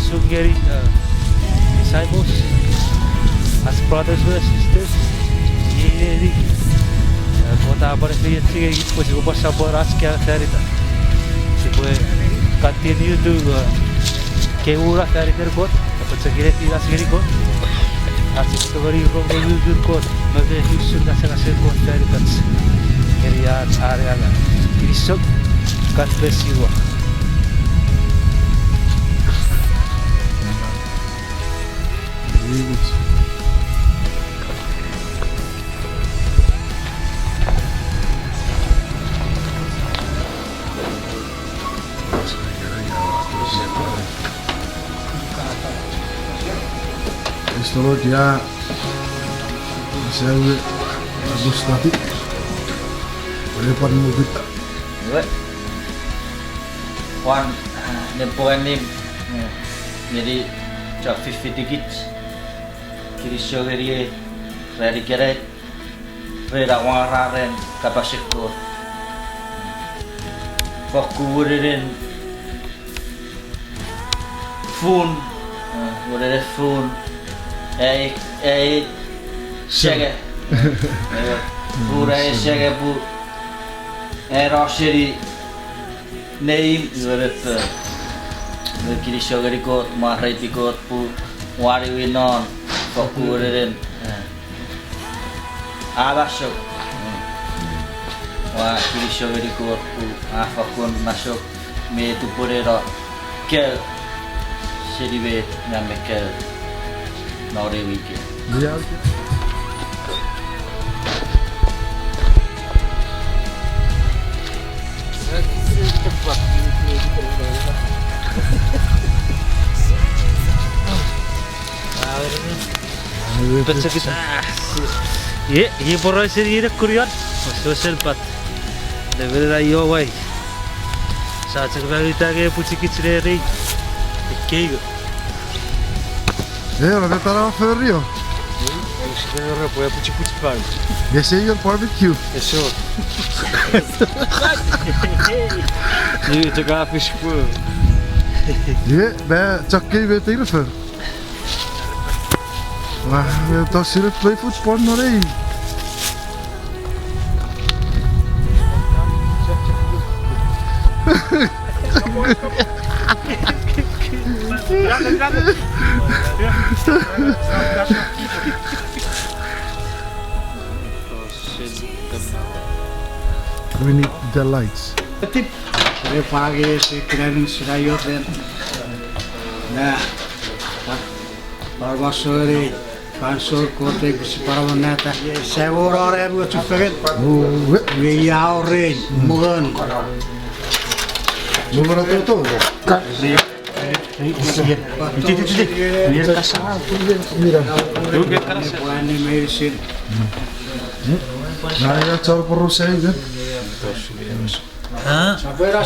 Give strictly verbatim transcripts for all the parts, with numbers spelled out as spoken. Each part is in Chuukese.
usun ngeni, uh, disciples, ach brothers me sisters, iei neni, uh, Kot a pwan efeiochu ngeni pwe sipwe pwan sopweno ach kaeo fan itan. Sipwe continue to, uh, kemuna fan iten Kot, epwe chok inefinach ngeni Kot. Ach sipwe tongeni rong ngunun Kot me mefi usun ngasangasen Kot fan itach. Ngeni ach anneani. Kinisou, God bless you all. Praise the Lord, ya. Sewe, agus tati. Wele pwan mukut. Iwe. Pwan, ah, ne pwan nim, eh, ngeni chon fifitikich. Kinisou ngeni ei, ren ikenai. Ren awora ren kapasen Kot. Fokkun wenenen fun, eh, wenenen fun, ei, ei, senge. Eh, fun ei senge pun, eno seni neim, iwe met, eh, me kinisou ngeni Kot, mwareiti Kot pun, waniwin non, fokkun wenenen, eh, a masou. Mm. Ua kinisou ngeni Kot pun a fakkun masou me tupweneno kaeo seni met ngang me kaeo non ei wik. Petsekis. Ie, ie poraus seni ie nekunion. Wesewesen pat. Nemenena io wai. Sa chok mauta nge pwichikich neni. Ekkei. E, ora met a fori o? Ei, ei, sikero pwe pwichipwich pau. Ese ior barbecue. Ese ior. Ie, chok a fish pwe. Ie, me chokkei me teirefo. Wa, me to sire play football non ei. We need the lights. Tip. Re page se kinanin sina ioten. Na. Parwa sori. Fansoun Kot e kusi parwa nata. Sa wor ore ru chufengen. Uwe. Nge ia orein. Mongon. Mongon atoto. Ka. Iti, iti, iti. Mira kasa. Mira. Mira kasa. Nani na chor poru sai, eh? Ah,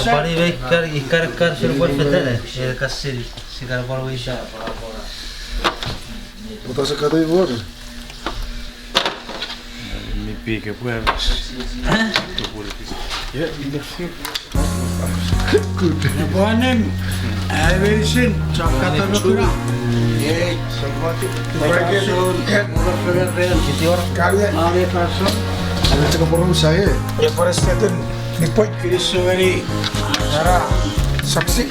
pari wei kar, ikar kar sur pwe fetene, e kasiri, sikar pari wei sa. Uta se kate wor. Mi pike pwe. Good. Nepoanem, ai meinisin, chok katon kuna. Ei. Fansoun, mura fengen ren. Kari. Are fansoun. Are chok poru sai, eh. Ia pare setin, ni poi. Kinisou ngeni. Ara, saksi.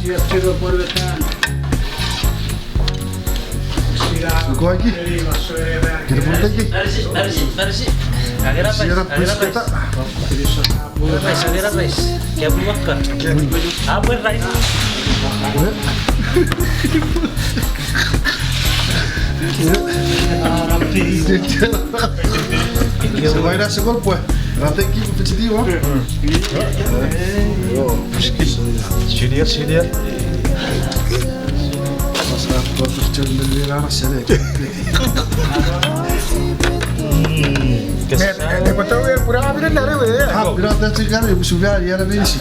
Sia chiro pwe wetan. Sukoaki. Kira pun teki. Marisi, marisi, marisi. Agera pais, agera pais. Agera pais, agera pais. Kia pun wakka. Apwe rai. Sewaira sekol pwe. Rateki pun fetiti wa. Senior, senior. Mas na ko tu chon de la sene. Epwe tau e pura abinen nare we. Ah, pura ta chikare, musu bia, ya na bisi.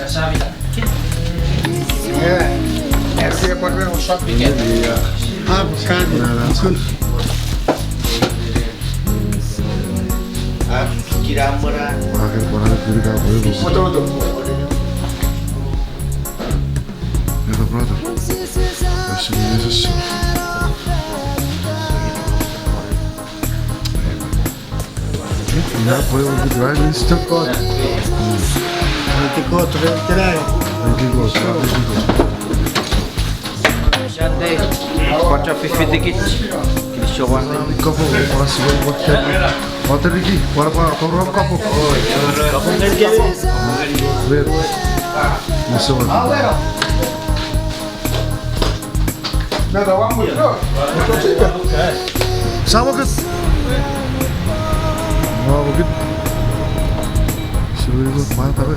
Eh, eh, pura usap. Ah, bukan. Kun. Ah, kira mura. Ah, kira mura, kira mura. Foto, foto. Little brother. Yes, yes, yes. Ina pwe we could ride in step God. Thank you, God, for today. Thank you, God. Thank you, God. Sunday. Kwacha fifty kits. Kinisou wan. Kapo, ora siwe water. Water Ricky, ora pa, ora kapo. Kapo, kapo. Red. Maso. Sa wakit. Sa wakit. Siwe lut matare.